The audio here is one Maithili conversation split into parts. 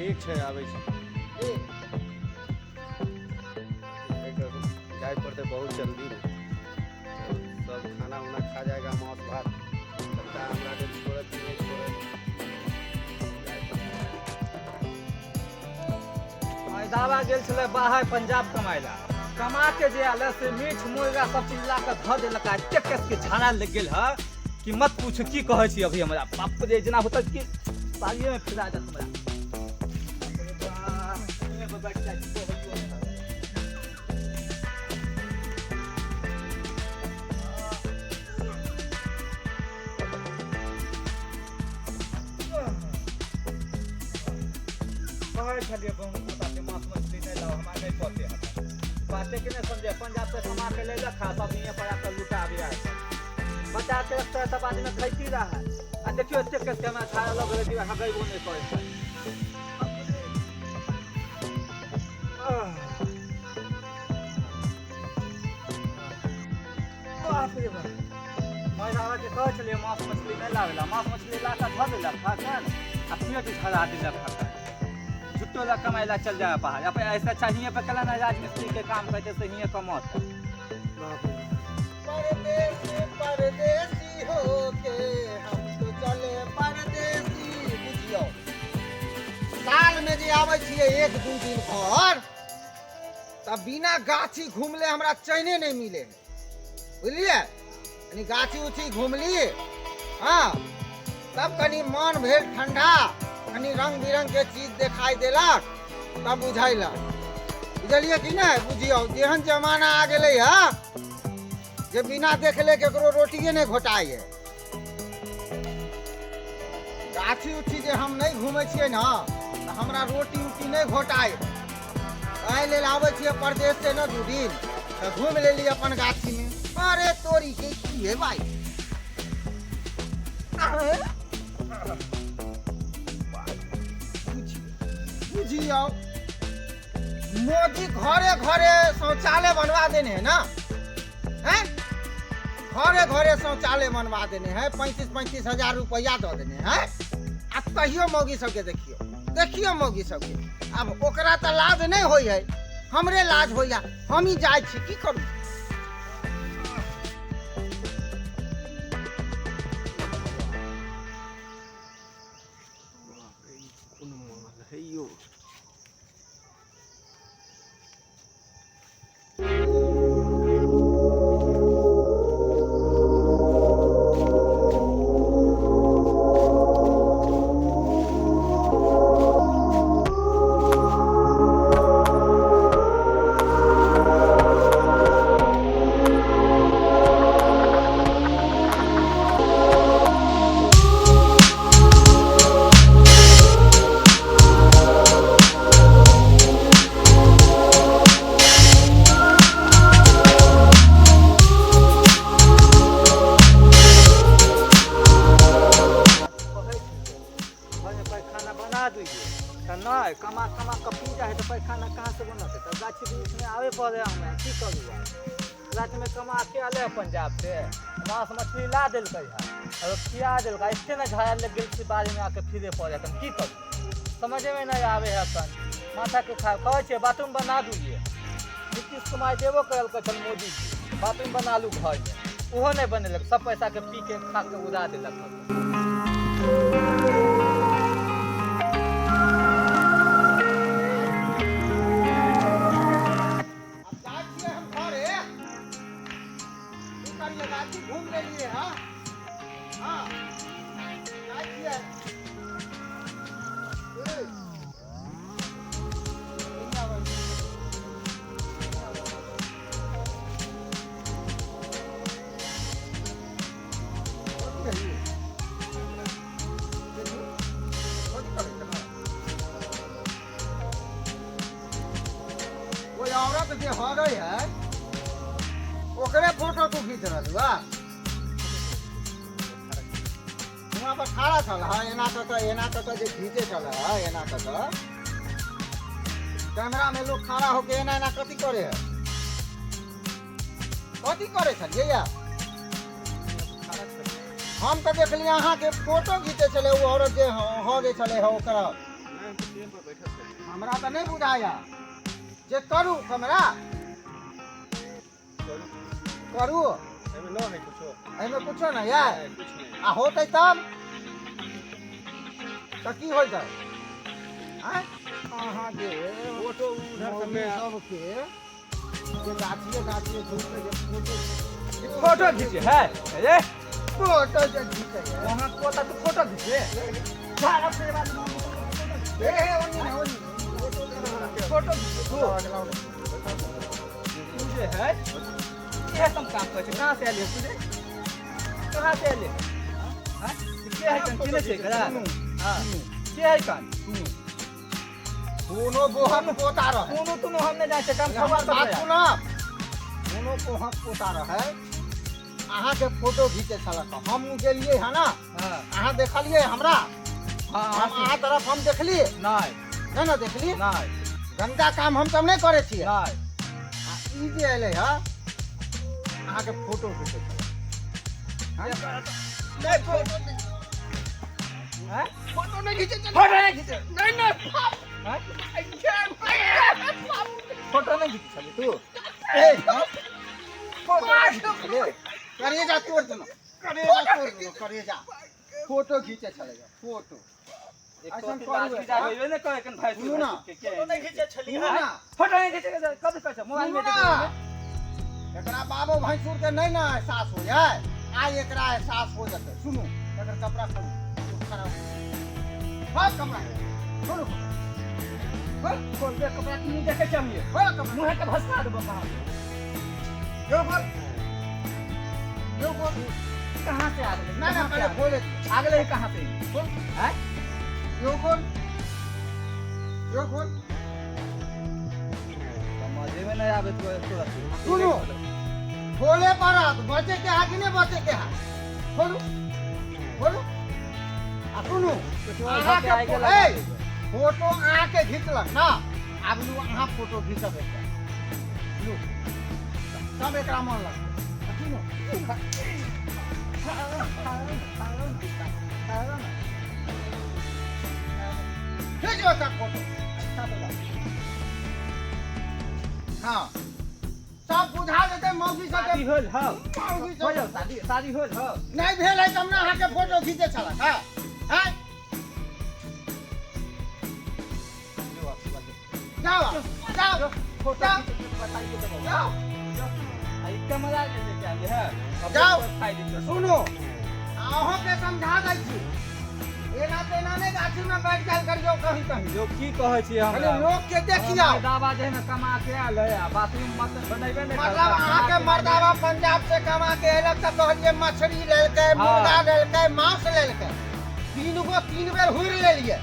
ठीक छै, आबै छी। ठीक। जाय पड़तै बहुत जल्दी ने, सब खाना उना खा जाएगा, मांस भात। लगता है हमरा के छोड़त कि नहीं छोड़त। जाय पड़तै। दावा गेल छलै बाहर पंजाब कमाय ला, कमा के जे आयल से मीठ मुर्गा सब चीज ला के धऽ देलक आ एतेक कस के झाड़ा लग गेल है कि मत पूछ। की कहै छी, अभी हमरा बाप रे जेना होता कि बारिये में फिरा जात हमरा। अरे बाप, हियाँ पर बैठ जाइ छी, कहैयो नहि हमरा। कहै छलियै बहु के मांस मछली नहि लाओ, हमरा नहि पते हत। बाते के नहीं समझे। पंजाब से कमा के लेलक खा, सब हियाँ पर आकर लुटा भी आए। बचा के रखता है सब आदमी खैती रहा है। आ देखियो, एते कस के हमरा झाड़ा लग गेलै कि हगैबो नहि करै छै। बाप रे बाप, महिला के कहै छलियै मांस मछली नहि लाबै ला, मांस मछली ला कऽ धऽ देलक खा कऽ आ पेट झड़ा देलक खा कऽ। झुट्टो ला कमाइ ला चल जाए बाहर। अब ऐसा चाहिए पे कला ना राजमिस्त्री के काम करते से हियाँ कमत। परदेसी परदेसी होके हम तो चले परदेसी। बुझियौ, साल में जे आबै छियै एक दू दिन घर, तऽ बिना गाछी घुमले हमरा चैने नहि मिले है, बुझलियै? कनी गाछी उछी घुमली, हँ, तब कनी मन भेल ठंडा, कनी रंग बिरंग के चीज देखाई देलक तब बुझैलक, बुझलियै कि नहि? बुझियौ, जेहन जमाना आ गेलै है जे बिना देखले केकरो रोटिए नहि घोटाइ है। गाछी उछी जे हम नहि घुमै छियै ने, तऽ हमरा रोटी उटी नहि घोटाइ। एहि लेल आबै छियै परदेश से ने दू दिन, तऽ घुमि लेली अपन गाछीमे। अरे तोरी के, की है भाई? बुझियौ, मोदी घरे घरे शौचालय बनवा देने है ना, हैं? घरे घरे शौचालय बनवा देने है, 35-35 हजार रुपया दऽ देने है, आ तहियो मौगी सबके देखियौ, देखियौ मौगी सबके। आब ओकरा तऽ लाज नहि होइ है, हमरे लाज होइया। हमही जाइ छी, की करू? बाप रे, ई कोन माल है यौ? कहै छै घरमे पैखाना बना दियै तऽ नहि, कमा कमा कऽ पी जाइ है तऽ पैखाना कहाँ से बनतै? तऽ गाछी वृक्षमे आबे पड़े हमरा। की करू आब? रातिमे कमा के अले पंजाब से, मांस मछली ला देलकै है और खिया देलकै, एते ने झाड़ा लग गेल कि बाड़ीमे आके फिरे पड़े। तऽ हम की करू, समझे में नहीं आवे है। अपन माथा के खा। कहै छियै बाथरूम बना दियै, नीतीश कुमार देबो करलकै छल मोदी जी, बाथरूम बना लू घरमे, ओहो नहि बनेलक। सब पैसा के पी के खा के उड़ा देलक। आब जाइ छियै हम घरे। की करियै, गाछी घूम लेलियै। हँ हँ, जाइ छियै। ए, एने आबै। एने आबै। कथी है ई? देखू, कथी करै छै? कोई औरत जे हगै है, ओकरे फोटो तू खींच रहल बा? वहाँ पर खड़ा छल है, एना कऽ कऽ, एना कऽ कऽ जे खींचे छल है, एना कऽ कऽ कैमरा में लोग खड़ा होके एना एना कथी करे है? कथी करे छलियै या? हम तऽ देखलियै अहाँके फोटो घीचे छलै ओ औरत जे हगै छलै है ओकरा। नहि। हम तो ट्रेन पर बैठल छलियै। हमरा तऽ नहि बुझाया जे करू कैमरा करू। करू। एहिमे न है कुछो। एहिमे कुछो नहि है। नहीं, कुछ नहीं। आ होतै तब तऽ की होतै? आँय अहाँ जे फोटो उधर सब में सबके जे गाछिए गाछिए घुसि जे फोटो फोटो घीचे है रे। फोटो जे घीचै है। वहाँ कोता तू फोटो घीचे सारा फिर बाद में ए हे ओनी ने ओनी फोटो घीचे तू। तू जे है इहे सब काम करै छै। कहाँ से एलियै तू रे? कहाँ से एलियै? हाँ, के है कन चिन्है छै एकरा? हाँ, के है कन? कोनो बोहक पोता रहै। कोनो तुनो हम नहि जाइ छै काम। हमर खबर बात बात सुनब, कोनो बोहक पोता रहै अहाँके फोटो घीचै छलक। हम गेलियै हँ ना? हाँ। अहाँ देखलियै हमरा? हाँ। हम अहाँ तरफ हम देखलियै? नहि। नहि ने देखली? नहि। गंदा काम हम सब नहि करै छियै। नहि। आ ई जे एलै हँ अहाँके फोटो घीचै छलै। नहि फोटो हैं? फोटो नहि घीचै छलै। फोटो नहि घीचे। नहि नहि। हैं? फोटो नहि घीचै छलै तू? ए, फोटो नहि घीचै छलै। करेजा तोड़ देलहुँ, करेजा तोड़ देलहुँ, करेजा। फोटो घीचै छलै फोटो। ऐसन करू। सुनू ना। फोटो नहि घीचै छलियै। सुनू ना। फोटो नहि घीचै कथी कहै छै मोबाइल सुनू में? ना, एकरा बाबो भैंसुर के नहि ने एहसास हो जाए, आइ एकरा एहसास हो जेतै। सुनू, एकर कपड़ा खोलू, खड़ा हो। खोल कपड़ा, खोलू। खोल। खोलबे कपड़ा तू नहीं देखै छियै? खोल कपड़ा। मुँह के भसका देबो कहाँ। यो खोल, यो खोल। कहाँ से आ गेलै? ना ना, पहले खोले। आ गेलै कहाँ से? खोल। हैं? यो खोल, यो खोल। समझे में नहीं आवे तो तोरा। सुनू, खोले पड़त। बचे के है कि नहीं बचे के है? खोलू, खोलू। आ सुनू, अहाँके ए, फोटो अहाँके घिचलक ना, आब लू अहाँ फोटो घिचब एकटा। लू, तब एकरा मन लगतै। आ सुनू, खींचो एकर फोटो। अच्छा बोला। हाँ, सब बुझा जेतै मौगी सबके। शादी होल हौ? मौगी हो सब जाओ, शादी शादी होल हौ? नहि भेल है तब ने अहाँके फोटो घीचै छलक। हँ हँ, जाओ जाओ। फोटो जाओ। जाओ। कैमरा ले लेके आइए है। जाओ। फाइल। सुनू, अहूँके समझा दै छी, एना तेना नहि गाछीमे बैठ जायल करियौ कहीं कहीं। जो की कहै छी खाली हमरा लोक के देखियौ। दावा जे है ना कमा के आयल है आ बाथरूम मत बनेबे नहीं। मतलब अहाँके मर्दाबा पंजाब से कमा के एलक तऽ कहलियै मछली लेलकै, मुर्गा लेलकै, मांस लेलकै, तीन गो तीन बेर हुर लेलियै।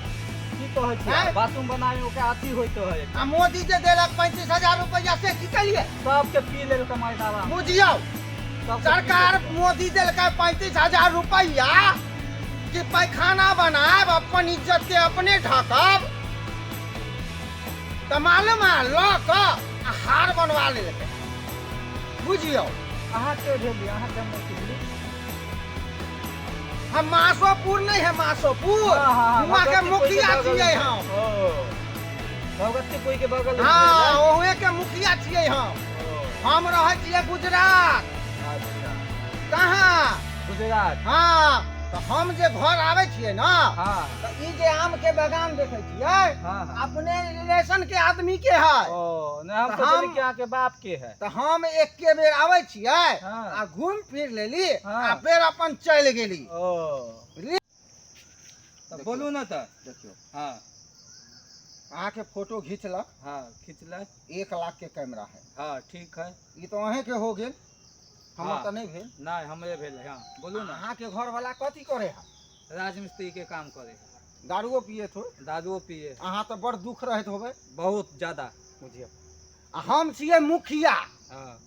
की कहै छी? हैं? बाथरूम बनाए ओकरा अथी होइत है। आ मोदी जे देलक 35,000 रुपैआ से की केलियै? सबके पी लेलकै मर्दाबा। बुझियौ। सबके पी सरकार लेलकै। मोदी देलकै 35,000 रुपैआ कि पैखाना बनायब, अपन इज्जत के अपने ढकब, तऽ मालूम है लऽ कऽ आ हार बनवा लेलकै। बुझियौ। अहाँ के भेलियै? अहाँ के हम नहि चिन्हली। हम मासोपुर नहीं है, मासोपुर हुआ के भगवती कोई मुखिया के बगल छियै में। हम। ओ, भगवती कोई के बगल में। हाँ, भेलै? ओहुए के मुखिया छियै हम। ओ, हम रहै छियै गुजरात। अच्छा। कहाँ? गुजरात। हाँ, तऽ हम जे घर आबै छियै ने, हाँ तऽ ई जे आम के बगान देखै छियै, हाँ हाँ अपने रिलेशन के आदमी के है। ओ नहीं, हम तऽ सोचली हम- कि अहाँ के बाप के है। तऽ हम एके बेर आबै छियै हाँ। आ घूम फिर लेली हाँ। आ फेर अपन चलि गेली। ओ, बुझलियै? तऽ बोलू ने तऽ। देखियौ। हाँ। अहाँके फोटो घिचलक। हाँ, खिंचलै। 1 लाख के कैमरा है। हाँ, ठीक है। ई तऽ अहेंके हो गेल, हमर हाँ। तऽ नहि भेल। नहीं, हमरे भेल है। हाँ, बोलू ना। अहाँके घरवाला कथी करे है? राजमिस्त्री के काम करे है। दारुओ पिए थो? दारुओ पिए। अहाँ तऽ बड़ दुख रहैत होबै। बहुत ज्यादा। बुझियौ, आ हम छियै मुखिया। हाँ।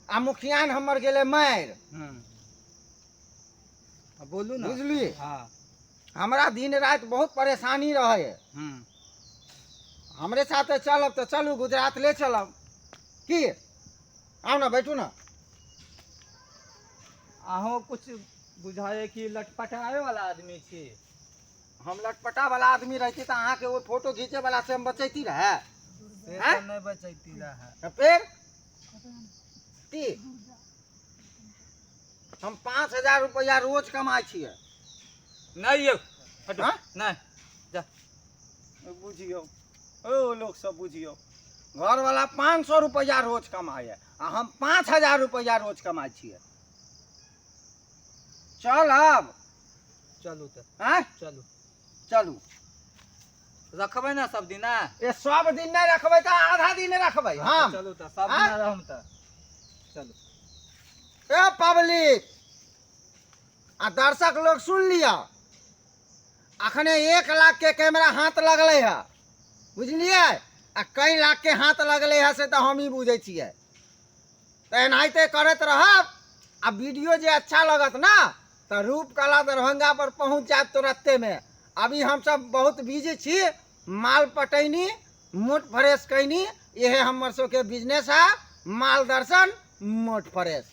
आ मुखियान हमर गेलै मारि। हाँ, बोलू ना। बुझलियै? हाँ। हमरा दिन राति बहुत परेशानी रहै है। हमरे साथे चलब तऽ चलू, गुजरात ले चलब। की, आउ ने, बैठू ने। अहूँ कुछ बुझाए कि लटपटावे वाला आदमी छी। हम लटपटा वाला आदमी रहती तऽ अहाँके ओ फोटो घीचे वाला से हम बचैती रहे। से हैं? तऽ नहि बचैती रहे। तऽ फेर की हम 5000 रुपैआ रोज कमाइ छियै। नहि यौ, हटू। हाँ? नहि जा। बुझियौ ओ लोक सब, बुझियौ, घरवाला 500 रुपैआ रोज कमाइए आ हम 5000 रुपैआ रोज कमाइ छियै। चल आब। चलू तऽ। आँय? चलू। चलू। रखबै ने सब दिना? ए, सब दिन नहि रखबै तऽ आधा दिन रखबै हम। चलू तऽ सब आँय? दिना रहम तऽ चलू। ए पब्लिक आ दर्शक लोग, सुन लिअ, अखने 1 लाख के कैमरा हाथ लगलै है, बुझलियै? आ कई लाख के हाथ लगलै है से तऽ हम ही बुझै छियै। तऽ एनाहिते करैत रहब आ वीडियो जे अच्छा लगत ना तऽ रूप कला दरभंगा पर पहुँच जायत तुरत्तेमे। अभी हमसब बहुत बिजी छी। माल पटैनी, मोट फ्रेश कैनी, इहे हमर सबके बिजनेस है। माल दर्शन, मोट फ्रेश।